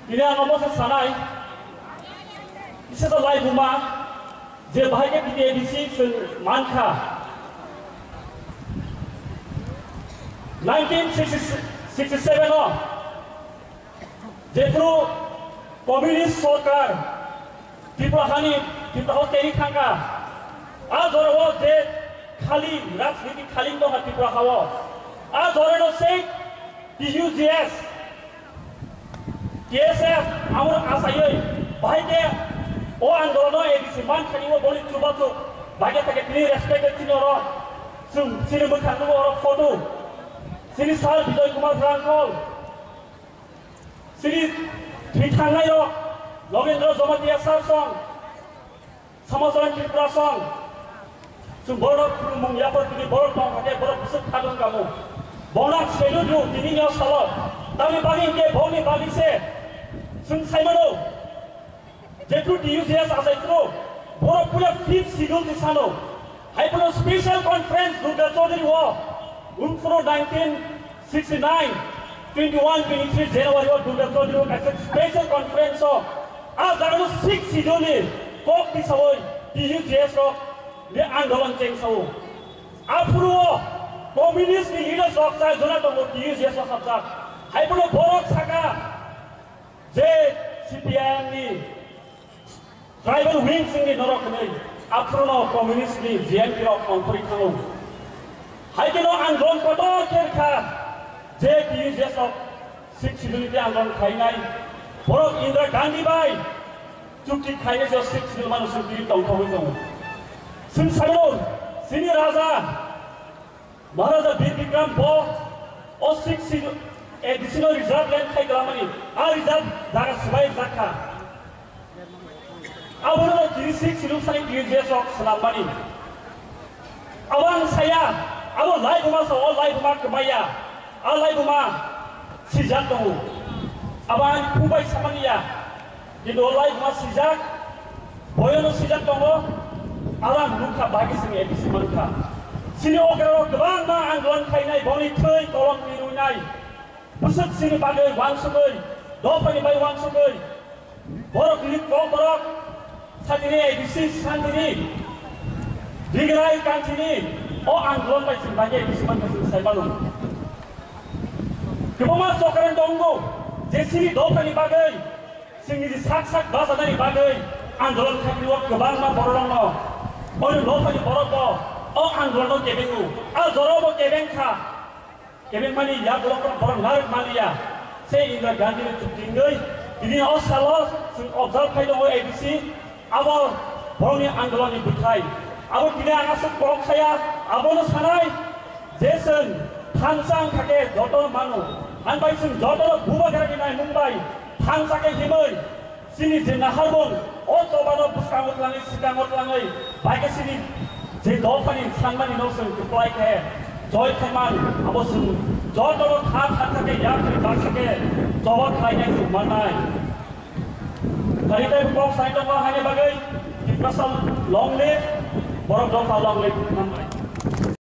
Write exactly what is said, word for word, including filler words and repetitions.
Tini ang omo se sanai, kisa da lai buma, je bahai khe tini A D C chwng mankha. Nineteen sixty-seven o jephru communist sorkar Tripura hani, Tripura o teri thangkha, a jorao je khali, rajniti khali tongkha Tripura hao, a jorano sei T U G S, T S F, amoro asaiwi, bahai khe o andolono A D C mankhani o boni chubachu, bahai khe thake tini respect chini oro, chwng chini mwkhang nugo oro photo, chini sir Bijoy Kumar Rangkhol, chini thwi thangnai rok, Nogendra Jamatia sir song, Samacharan Tripura song, chwng borok khulumung yapor tini borok tong kha khe borok bwswk khadong kamo. Bono salute rw tini ni o salo. Tamni bagwi hinkhe boni bagwi se chwng sai mano. Jephru T U G S achai phuru borok puila fifth schedule se sano. Hai phano special conference Durga Chaudhary o wngphuru nineteen sixty-nine, twenty-one, twenty-three January o Durga Chaudhary o kaisa special conference o a jaga no sixth schedule ni kok tisawi T U G S rok ni andolon cheng sao. Aphuru o communist ni leaders rok char jona tongo T U G S o hapjak. Hai phano borok saka je C P I M ni tribal wing singni norok hwnwi aphuru no communist ni G M P rok tongphuri thango. Hai kheno andolon kotor khe kha je T U G S rok sixth schedule ni andolon khainai borok Indira Gandhi bai chukti khainai je sixth schedule mano chukti tongthogwi tongo. Chwng saimano chini raja Maharaja Bir Bikram bo o sixth schedule, A D C no reserve land khai glamani, a reserve jaga swbai jakha. Abono tini sixth schedule sani T U G S rok swlammani. Abo ang saya, abo laibuma sa, o laibuma kwmaya, a laibuma sijak tongo. Abo ang khubai samani ya. Kintu o laibuma sijak, boyono sijak tongo, abo ang nukha, bagwi chwng A D C mankha. Chini ograrok kwbangma andolon khainai, boni thwi kolom ni rwnai, bwswk chini bagwi wansugwi, dophani bai wansugwi, borok ni kok borok, satini A D C santini, Tigray kanthini, o andolon bai chwng bagwi A D C mankha chwng sai mano. Kwbangma chokran tongo, je chini dophani bagwi, chini sak sak bajanani bagwi andolon khainai o kwbangma bororokno, oni dophani borokbo o andolono kebengo, a jorabo kebeng kha, kebengmani yagulo borok narwk manliya. Se Indira Gandhi ni chukti wngwi tini o salo chwng observe khai tongo A D C. Abo borokni andolonni bwthai. Abo tini ang aswk kok saya, abono sanai je chwng thansa wngkha khe jotono mano. Ang bai chwng jotono bubagrani naimung bai thansa khe himwi chini je naharmung o chobano bwskango twlangwi, swkango twlangwi, bai khe chini je dophani sanmani no chwng kwplai khe joy khaimani, abo chwng jotono kha thansa khe yakni baksa khe choba khlainai chwng mannai. Tari tei kok sai tongo haini bagwi Tiprasa long live, borok dopha long live. Hambai.